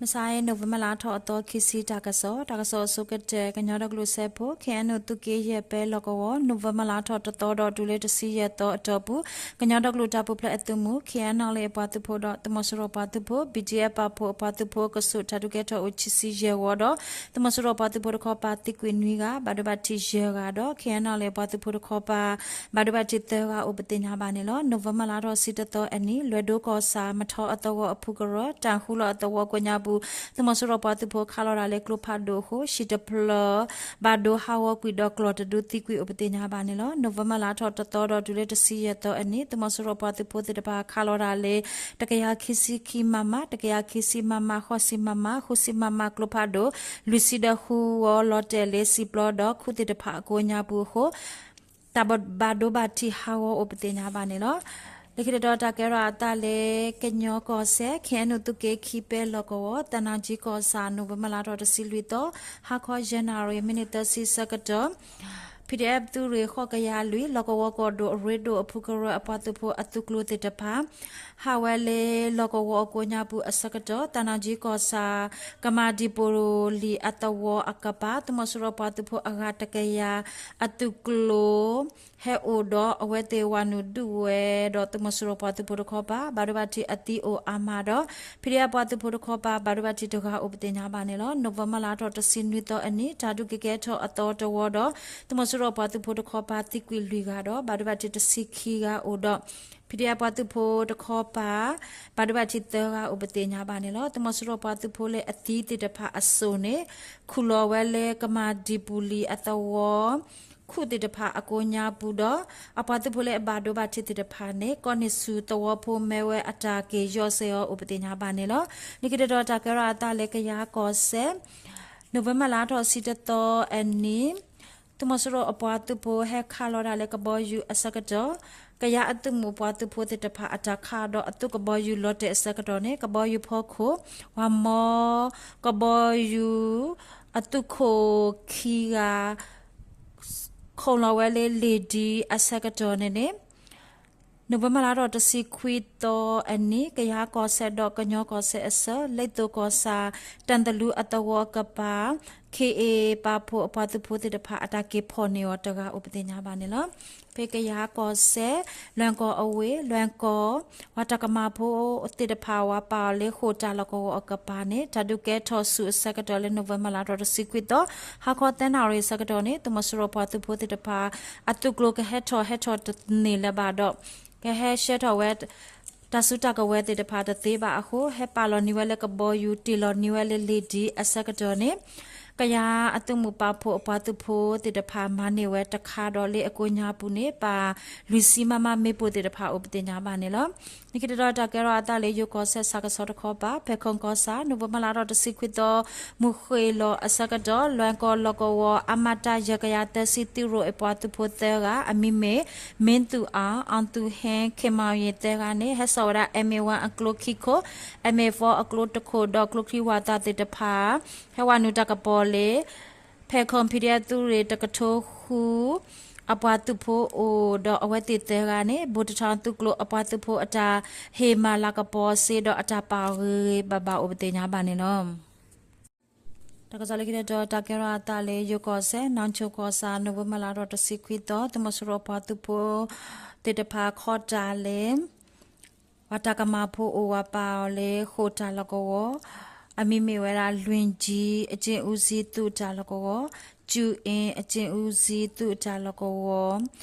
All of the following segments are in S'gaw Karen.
မဆါအံၤ နိၣ်ဝ့ဘၢၣ်လါထီၣ်အသီခံဆံ တၢ်ကစီၣ်, တၢ်ကစီၣ်အဆိကတၢၢ် ကညီဒီကလုာ်စၢဖှိၣ် ခ့ၣ်အဲၣ်ယူၣ် သုးက့ယဲၢ် ပဲလီၢ်ကဝီၤ နိၣ်ဝ့ဘၢၣ်လါထီၣ်တသီဒီးတုၤလၢတဆံယဲၢ်သီအတီၢ်ပူၤ ကညီဒီကလုာ်တၢ်ပူၤဖျဲးအသုးမုၢ် ခ့ၣ်အဲၣ်ယူၣ် အပှၤသုးဖိဒီး သုးမီၤစိရိၤပှၤသုးဖိ ဘံၣ်ဒံၣ်အဲၣ် ပာ်ဖှိၣ်အပှၤသုးဖိ ကဆူးတၢ်ဒုးကဲထီၣ်အိၣ်ခံဆံယဲၢ်ဝီဒီး သုးမီၤစိရိၤပှၤသုးဖိတခီပၤသံကွံာ်နွံဂၤ ဘၣ်ဒိဘၣ်ထံးယဲၢ်ဂၤဒီး ခ့ၣ်အဲၣ်ယူၣ် အပှၤသုးဖိတခီပၤ ဘၣ်ဒိဘၣ်ထံးသၢဂၤအိၣ်ပသ့ၣ်ညါဘၣ်န့ၣ်လီၤ. နိၣ်ဝ့ဘၢၣ်လါထီၣ်ဆံတသီအနံၤ လွဲၢ်ဒိကီၢ်ဆၣ် မထီအသဝီအဖုကရၢ တၢ်ဃူလီၤအသဝီကိးညါပူၤ သုးမီၤစိရိၤပှၤသုးဖိခးလီၤတၢ်လၢကျိဖးဒိၣ်အဃိ ဟံၣ်တဖျၢၣ် ဘၣ်ဒိဟးဂီၤကွံာ်ဒီးကျီၢ်တဒုသံကွံာ်အိၣ်ပသ့ၣ်ညါဘၣ်န့ၣ်လီၤ. နိၣ်ဝ့ဘၢၣ်လါထီၣ်တသီဒီးတုၤလၢတဆံယဲၢ်သီအနံၤ သုးမီၤစိရိၤပှၤသုးဖိသ့ၣ်တဖၣ်ခးလီၤတၢ်လၢ တကယၤခံဆံခံ မမ, တကယၤခံဆံ မမ, ဃိးဆံ မမ, ဃုဆံ မမ ကျိဖးဒိၣ် လွံၢ်ဆံဒီးဃုဝီ လီၤတဲာ်လၢစံာ်ပျီဒီး ခူၣ်သ့ၣ်တဖၣ်အကိးညါပူၤအဃိ တၢ်ဘၣ်ဒိဘၣ်ထံးဟးဂီၤအိၣ်ပသ့ၣ်ညါဘၣ်န့ၣ်လီၤ. လၢခံတတီၤတၢ်ကဲထီၣ်အသးလၢ ကညီကီၢ်စဲၣ် ခ့ၣ်အဲၣ်ယူၣ် သုးက့ခံ ပဲလီၢ်ကဝီၤ သနာ်ကၠံကီၢ်ဆၣ် နိၣ်ဝ့ဘၢၣ်လါထီၣ်တဆံလွံၢ်သီ ဟါခီယဲၢ်နၣ်ရံၣ် မံးနံးသၢဆံဆၢကတီၢ် ပီၣ်ဒံၣ်အဲၣ် သုးရ့ၣ်ဃိးကယၤလွံၢ် လီၢ်ကဝီၤကီၢ်ဒိၣ်အရ့ဒိၣ်အဖုကရၢအပှၤသုးဖိအသုးကျိၤသ့ၣ်တဖၣ် ဟးဝဲလၢလီၢ်ကဝီၤအကိးညါပူၤအဆၢကတီၢ် သနာ်ကၠံကီၢ်ဆၣ် ကမၤဒံၣ်ပူၤလံၤအသဝီအကပၤ သုးမီၤစိရိၤပှၤသုးဖိအဂၤတကယၤ အသုးကျိၤ ဟဲအိၣ်ဒီးအဝဲသ့ၣ်ဝၤနုာ်ဒုးဝဲဒီး သုးမီၤစိရိၤပှၤသုးဖိတခီပၤ ဘၣ်ဒိဘၣ်ထံးအသံအိၣ်အါမးဒီး ပီၣ်ဒံၣ်အဲၣ် ပှၤသုးဖိတခီပၤ ဘၣ်ဒိဘၣ်ထံးတဂၤအိၣ်ပသ့ၣ်ညါဘၣ်န့ၣ်လီၤ. နိၣ်ဝ့ဘၢၣ်လါထီၣ်တဆံနွံသီအနံၤ တၢ်ဒုးကကဲထီၣ်အသီတဝီဒီး သုးမီၤစိရိၤပှၤသုးဖိတခီပၤသံကွံာ်လွံၢ်ဂၤဒီး ဘၣ်ဒိဘၣ်ထံးတဆံခံဂၤအိၣ်ဒီး ပီၣ်ဒံၣ်အဲၣ် ပှၤသုးဖိတခီပၤ ဘၣ်ဒိဘၣ်ထံးသၢဂၤအိၣ်ပသ့ၣ်ညါဘၣ်န့ၣ်လီၤ. သုးမီၤစိရိၤပှၤသုးဖိလၢအသံသ့ၣ်တဖၣ်အစိၣ်န့ၣ် ခူၣ်လီၤဝဲလၢကမၤဒံၣ်ပူၤလံၤအသဝီ ခူၣ်သ့ၣ်တဖၣ်အကိးညါပူၤဒီး အပှၤသုးဖိလၢအဘၣ်ဒိဘၣ်ထံးသ့ၣ်တဖၣ်န့ၣ် ကီၢ်န့ၣ်ဆူၣ်သဝီဖိမ့ၢ်ဝဲအတၢ်က့ၤယီၢ်စဲအီၤအိၣ်ပသ့ၣ်ညါဘၣ်န့ၣ်လီၤ. လၢခံတတီၤတၢ်ကဲထီၣ်အသးလၢကယၤကီၢ်စဲၣ် နိၣ်ဝ့ဘၢၣ်လါထီၣ်ဆံတသီအနံၤ သုးမီၤစိရိၤအပှၤသုးဖိဟဲခးလီၤတၢ်လၢကဘီယူၤအဆၢကတီၢ် ကယၤအသုးမုၢ်ပှၤသုးဖိသ့ၣ်တဖၣ်အတၢ်ခးဒီးအသုးကဘီယူၤလီၤတဲာ်အဆၢကတီၢ်န့ၣ် ကဘီယူၤဖီခိၣ် ဝၤမီ ကဘီယူၤ အသုးခိၣ်ခံဂၤ ခိၣ်လီၤဝဲလၢလ့ၣ်ဒံအဆၢကတီၢ်န့ၣ်န့ၣ် နိၣ်ဝ့ဘၢၣ်လါထီၣ်တဆံခွံသီအနံၤ ကယၤကီၢ်စဲၣ်ဒီးကညီကီၢ်စဲၣ်အဆၢ လ့သိၣ်ကီၢ်ဆၣ် တၢ်သလူအသဝီအကပၤ ခ့ၣ်အ့ၣ် ပာ်ဖှိၣ်အပှၤသုးဖိသ့ၣ်တဖၣ် အတၢ်က့ၤဖီၣ်န့ၢ်အီၤတဂၤအိၣ်ပသ့ၣ်ညါဘၣ်န့ၣ်လီၤ. ဖဲကယၤကီၢ်စဲၣ် လွဲၢ်ကီၢ်အဝ့ၢ် လွဲၢ်ကီၢ် ပှၤတၢ်ကမၤဖိသ့ၣ်တဖၣ် ဝၤပာ်အီၤလၢဃိာ်တၢ်လီၢ်ကဝီၤအကပၤန့ၣ် တၢ်ဒုးကဲထီၣ်ဆူအဆၢကတီၢ်လၢ နိၣ်ဝ့ဘၢၣ်လါထီၣ်တဆံခွံသီ ဟါခီသၢနၣ်ရံၣ်အဆၢကတီၢ်န့ၣ် သုးမီၤစိရိၤပှၤသုးဖိသ့ၣ်တဖၣ် အသုးကျိၤကဟဲထီၣ်ဟဲထီၣ်တန့ၢ်လၢၤဘၣ်ဒီး ကဟဲဆှၢထီၣ်ဝဲ တၢ်စုတၢ်ကဝဲၤသ့ၣ်တဖၣ်တသ့ဘၣ်အဃိ ဟဲပာ်လီၤန့ၢ်ဝဲလၢကဘီယူၤ တ့ၢ်လီၤန့ၢ်ဝဲလၢလ့ၣ်ဒံအဆၢကတီၢ်န့ၣ် ကယၤအသုးမုၢ်ပာ်ဖှိၣ်အပှၤသုးဖိသ့ၣ်တဖၣ် မၤန့ၢ်ဝဲတခါဒီးလၢအကိးညါပူၤန့ၣ် ပှၤလွံၢ်ဆံ မမ မ့ၣ်ပိၢ်သ့ၣ်တဖၣ်အိၣ်ပသ့ၣ်ညါဘၣ်န့ၣ်လီၤ. လၢခံတတီၤတၢ်ကဲထီၣ်အသးလၢယိၤကီၢ်စဲၣ်ဆၣ်ကဆီတခီပၤ ဖဲခုၣ်ကီၢ်ဆၣ် နိၣ်ဝ့ဘၢၣ်လါထီၣ်တဆံခွံသီ မုၢ်ဃ့ၢ်လီၤအဆၢကတီၢ် လွဲၢ်ကီၢ်လီၢ်ကဝီၤ အမတ ယဲၢ်ကယၤသၢဆံ သုးရ့ၣ်အပှၤသုးဖိသၢဂၤ အမံၤမ့ၢ် မင်းသူအောင်, အောင်သူဟိန်း, ခင်မောင်ရင် သၢဂၤန့ၣ် ဟဲစိာ်ဝဲဒၣ် MA one အကျိခံခိၣ်, MA four အကျိတခိၣ် ဒီးကျိချံဝၣ်သၣ်သ့ၣ်တဖၣ် ဟဲဝၤနုာ်တၢ်ကပီၤလၢ ဖဲခုၣ် PDF သုးရ့ၣ်တကထိဃု အပှၤသုးဖိအိၣ်ဒီးအဝဲသ့ၣ်သၢဂၤန့ၣ် ဘိၣ်တထီသုးကျိၤအပှၤသုးဖိအတၢ်ဟ့ၣ်မၤလၤကပီၤစ့ဒီးအတၢ်ပာ်ဂ့ၤဂ့ၤဘၣ်ဘၣ်အိၣ်ပသ့ၣ်ညါဘၣ်န့ၣ်လီၤ. တၢ်ကစီၣ်လၢခံတတီၤ တၢ်ကဲထီၣ်အသးလၢယိၤကီၢ်စဲၣ် နီၢ်ဆိကီၢ်ဆၣ် နိၣ်ဝ့ဘၢၣ်လါထီၣ်တဆံခွံသီ သုးမီၤစိရိၤအပှၤသုးဖိသ့ၣ်တဖၣ်ခီတၢ်လၢ ပှၤတၢ်ကမၤဖိအိၣ်ဝၤပာ်အီၤလၢဃိာ်တၢ်လီၢ်ကဝီၤ အမံၤမ့ၢ်ဝဲဒၣ် လွင်ၢ်ကၠံ အကျဉ်းဦးစီး သုးတၢ်လီၢ်ကဝီၤ, ကျူအင်း အကျဉ်းဦးစီး သုးတၢ်လီၢ်ကဝီၤ,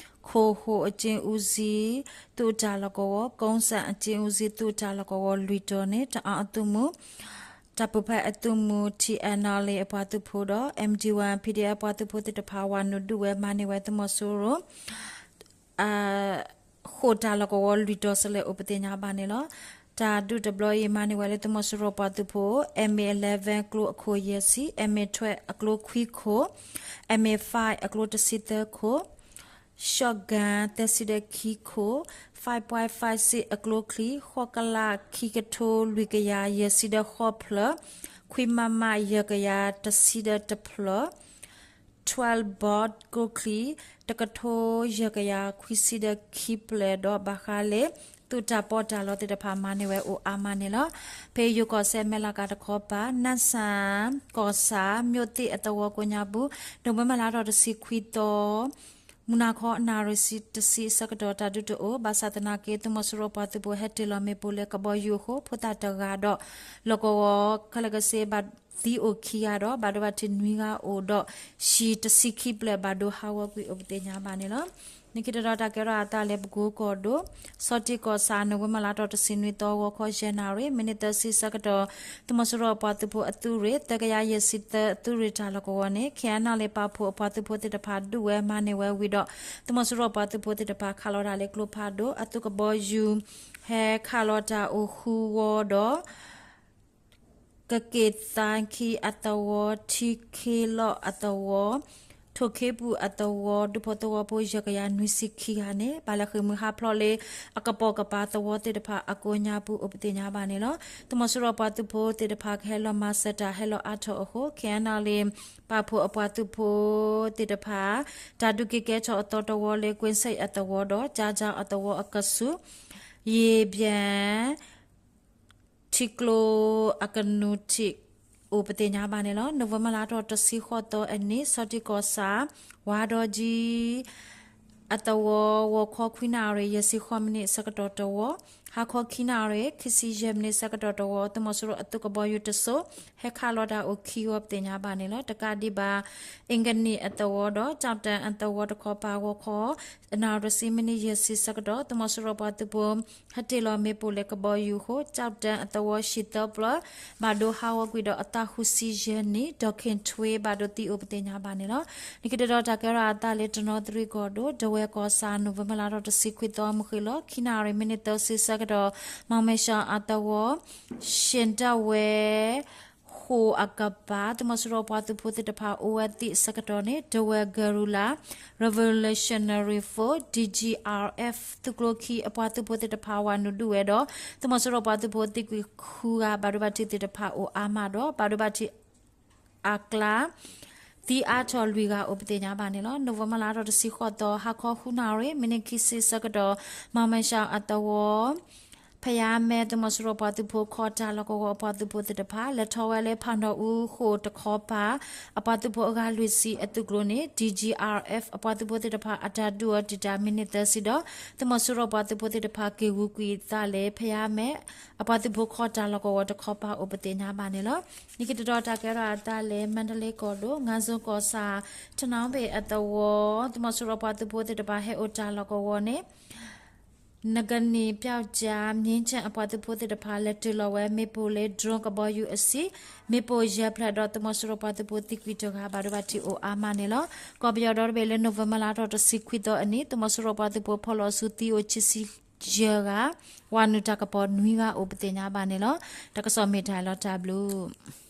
ခိၣ်ဟိၣ် အကျဉ်းဦးစီး သုးတၢ်လီၢ်ကဝီၤ, ကုန်းစံ အကျဉ်းဦးစီး သုးတၢ်လီၢ်ကဝီၤလွံၢ်တီၤန့ၣ် တအၣ်အသုးမုၢ် တၢ်ပူၤဖျဲးအသုးမုၢ် TNLA အပှၤသုးဖိဒီး MG one PDF အပှၤသုးဖိသ့ၣ်တဖၣ် ဝၤနုာ်ဒုးဝဲမၤန့ၢ်ဝဲသုးမီၤစိရိၤ ဃိာ်တၢ်လီၢ်ကဝီၤလွံၢ်တီၤစလဲၣ်အိၣ်ပသ့ၣ်ညါဘၣ်န့ၣ်လီၤ. တၢ်ဒုးတဘျီအံၤ မၤန့ၢ်ဝဲလၢသုးမီၤစိရိၤပှၤသုးဖိ MA eleven ကျိအခိၣ်ယဲၢ်ဆံ, MA twelve အကျိခွံခိၣ်, MA five အကျိတဆံသၢခိၣ်, shotgun သၢဆံဒီးခံခိၣ်, five point five six အကျိချံ, ဃိးကလးခံကထိလွံၢ်ကယၤယဲၢ်ဆံဒီးဃိးဖျၢၣ်, ခွံ မမ ယဲၢ်ကယၤတဆံဒီးတဖျၢၣ် twelve bolt ကျိချံ တကထိယဲၢ်ကယၤခွံဆံဒီးခံဖျၢၣ်ဒီးဘၣ်ဃးလၢ သုးတၢ်ပီးတၢ်လီသ့ၣ်တဖၣ်မၤန့ၢ်ဝဲအိၣ်အါမးန့ၣ်လီၤ. ဖဲယိၤကီၢ်စဲၣ် မဲၢ်လးကၤတခီပၤ နၢ်စၣ်ကီၢ်ဆၣ် မိၢ်သ့ၣ်အသဝီကိးညါပူၤ နိၣ်ဝ့ဘၢၣ်လါထီၣ်တဆံခွံသီ မုၢ်နၤခီအနၣ်ရံၣ်တဆံအဆၢကတီၢ် တၢ်ဒုးတအိၣ် ဘၣ်ဆၣ်သနာ်က့ သုးမီၤစိရိၤပှၤသုးဖိဟဲတ့ၢ်လီၤမ့ၣ်ပိၢ်လၢကဘီယူၤအဃိ ဖိသၣ်တဂၤဒီး လီၢ်ကဝီၤခဲလၢာ်ကစ့ဘၣ်သံအိၣ်ခံဂၤဒီး ဘၣ်ဒိဘၣ်ထံးနွံဂၤအိၣ်ဒီး ဟံၣ်တဆံခံဖျၢၣ်ဘၣ်ဒိဟးဂီၤကွံာ်အိၣ်ပသ့ၣ်ညါဘၣ်န့ၣ်လီၤ. လၢခံတတီၤတၢ်ကဲထီၣ်အသးလၢပကိကီၢ်ဒိၣ် ဆီထံးကီၢ်ဆၣ် နိၣ်ဝ့ဘၢၣ်လါထီၣ်တဆံနွံသီ ဂီၤခီယဲၢ်နၣ်ရံၣ် မံးနံးသၢဆံဆၢကတီၢ် သုးမီၤစိရိၤအပှၤသုးဖိအသုးရ့ၣ် သၢကယၤယဲၢ်ဆံသၢ သုးရ့ၣ်တၢ်လီၢ်ကဝီၤန့ၣ် ခ့ၣ်အဲၣ်နီၣ်လ့ၣ် ပာ်ဖှိၣ်အပှၤသုးဖိသ့ၣ်တဖၣ်ဒုးဝဲမၤန့ၢ်ဝဲဝံၤဒီး သုးမီၤစိရိၤအပှၤသုးဖိသ့ၣ်တဖၣ်ခးလီၤတၢ်လၢကျိဖးဒိၣ် အသုးကဘီယူၤ ဟဲခးလီၤတၢ်အိၣ်ဃုဝီဒီး ကက့ၢ်သါခံအသဝီ ထံခ့လီၢ်အသဝီ ထိၣ်ခ့ပူၤအသဝီ ဒူဖိသဝီဖိယဲၢ်ကယၤနွံဆံခံဂၤန့ၣ် ဘၣ်လဲၤဃ့ၢ်မှံဟးဖျိးလၢ အကပိာ်ကပၤသဝီသ့ၣ်တဖၣ်အကိးညါပူၤအိၣ်ပသ့ၣ်ညါဘၣ်န့ၣ်လီၤ. သုးမီၤစိရိၤပှၤသုးဖိသ့ၣ်တဖၣ်ကဟဲလီၤမၤစၢၤတၢ်ဟဲလီၤအါထီၣ်အဃိ ခ့ၣ်အဲၣ်နီၣ်လ့ၣ် ပာ်ဖှိၣ်အပှၤသုးဖိသ့ၣ်တဖၣ် တၢ်ဒုးက့ၤကဲထီၣ်အသီတဝီလၢ ကွ့ၣ်စ့ၣ်အသဝီဒီး ကၠါကၠါအသဝီအကဆူး ယ့ၣ်ဘျဲၣ် ထံကျိအကနူၤထံး အိၣ်ပသ့ၣ်ညါဘၣ်န့ၣ်လီၤ. နိၣ်ဝ့ဘၢၣ်လါထီၣ်တဆံဃိးသီအနံၤ ဆီထံးကီၢ်ဆၣ် ဝါဒီကၠံ အသဝီ ဂီၤခီခွံနၣ်ရံၣ် ယဲၢ်ဆံဃိးမံးနံးဆၢကတီၢ်တဝီ ဟါခီခံနၣ်ရံၣ် ခံဆံယဲၢ်မံးနံးဆၢကတီၢ်တဝီ သုးမီၤစိရိၤအသုးကဘီယူၤတစိၤ ဟဲခးလီၤတၢ်အိၣ်ခံဝီပသ့ၣ်ညါဘၣ်န့ၣ်လီၤ. တကးဒံးဘၣ် အ့ၣ်ကနံၣ်အသဝီဒီး ကၠီၣ်တဲၣ်အသဝီတခီပၤ ဂီၤခီ အနၣ်ရံၣ်တဆံမံးနံးယဲၢ်ဆံဆၢကတီၢ် သုးမီၤစိရိၤပှၤသုးဖိ ဟဲတ့ၢ်လီၤမ့ၣ်ပိၢ်လၢကဘီယူၤအဃိ ကၠီၣ်တဲၣ်အသဝီဟံၣ်သၢဖျၢၣ် ဘၣ်ဒိဟးဂီၤကွံာ်ဒီးအသးဃုဆံယဲၢ်နံၣ် ဒီးခ့ၣ်ထွ့ဘၣ်ဒိသံအိၣ်ပသ့ၣ်ညါဘၣ်န့ၣ်လီၤ. လၢခံတတီၤတၢ်ကဲထီၣ်အသးလၢတနီသရံၣ်ကီၢ်ဒိၣ် ဒဝဲၢ်ကီၢ်ဆၣ် နိၣ်ဝ့ဘၢၣ်လါထီၣ်တဆံခွံသီ မုၢ်ဃ့ၢ်လီၤ ခံနၣ်ရံၣ်မံးနံးသၢဆံဆၢကတီၢ် မီၣ်မဲၣ်ၡီၣ်အသဝီ ရှ့ၣ်ဒၣ်ဝဲ ဃိာ်အကပၤ သုးမီၤစိရိၤပှၤသုးဖိသ့ၣ်တဖၣ်အိၣ်ဝဲသ့ၣ်အဆၢကတီၢ်န့ၣ် ဒဝဲၢ် Guerrilla Revolutionary Force, D G R F သုးကျိခံအပှၤသုးဖိသ့ၣ်တဖၣ်ဝၤနုာ်ဒုးဝဲဒီး သုးမီၤစိရိၤပှၤသုးဖိသံကွံာ်ဃုဂၤ ဘၣ်ဒိဘၣ်ထံးသ့ၣ်တဖၣ်အိၣ်အါမးဒီး ဘၣ်ဒိဘၣ်ထံးအကျါ သံအါထီၣ်လွံၢ်ဂၤအိၣ်ပသ့ၣ်ညါဘၣ်န့ၣ်လီၤ. နိၣ်ဝ့ဘၢၣ်လါထီၣ်တဆံဃိးသီ ဟါခီဃုနၣ်ရံၣ် မံးနံးခံဆံဆၢကတီၢ် မီၣ်မဲၣ်ၡီၣ်အသဝီ ဖယါမဲ သုးမီၤစိရိၤပှၤသုးဖိခီတၢ်လီၢ်ကဝီၤအပှၤသုးဖိသ့ၣ်တဖၣ် လဲၤထီၣ်ဝဲလၢဖးနီၣ်အူဃိာ်တခီပၤ အပှၤသုးဖိအဂၤလွံၢ်ဆံအသုးကျိၤန့ၣ် D G R F အပှၤသုးဖိသ့ၣ်တဖၣ်အတၢ်ဒုးအီၤတံာ်တာ်မံးနံးသၢဆံဒီး သုးမီၤစိရိၤပှၤသုးဖိသ့ၣ်တဖၣ်က့ၤဂုာ်ကွံာ်အသးလၢဖယါမဲ အပှၤသုးဖိခီတၢ်လီၢ်ကဝီၤတခီပၤအိၣ်ပသ့ၣ်ညါဘၣ်န့ၣ်လီၤ. လၢခံတတီၤတၢ်ကဲထီၣ်အသးလၢ မါတလ့ကီၢ်ဒိၣ် ငါးဇွန်ကီၢ်ဆၣ် ထနီဘ့ၣ်အသဝီ သုးမီၤစိရိၤပှၤသုးဖိသ့ၣ်တဖၣ်ဟဲအိၣ်တၢ်လီၢ်ကဝီၤန့ၣ် နကနံၣ်ပျီကၠါ မြင်းခြံ အပှၤသုးဖိသ့ၣ်တဖၣ် လဲၤတ့ၢ်လီၤဝဲမ့ၣ်ပိၢ်လၢ drone ကဘီယူၤအစံး မ့ၣ်ပိၢ်ယဲၢ်ဖျၢၣ်ဒီး သုးမီၤစိရိၤပှၤသုးဖိသံကွံာ်တဂၤ ဘၣ်ဒိဘၣ်ထံးအိၣ်အါမးန့ၣ်လီၤ. ကီၢ်ပယီၤဒီတဘ့ၣ်လၢ နိၣ်ဝ့ဘၢၣ်လါထီၣ်တဆံခွံသီအနံၤ သုးမီၤစိရိၤပှၤသုးဖိဖီၣ်လီၤဆူသံအိၣ်ခံဆံယဲၢ်ဂၤ ဝၤနုာ်တၢ်ကပီၤနွံဂၤအိၣ်ပသ့ၣ်ညါဘၣ်န့ၣ်လီၤ. တၢ်ကစီၣ်မ့ၢ်တၢ်လီၤတၢ်ဘျုး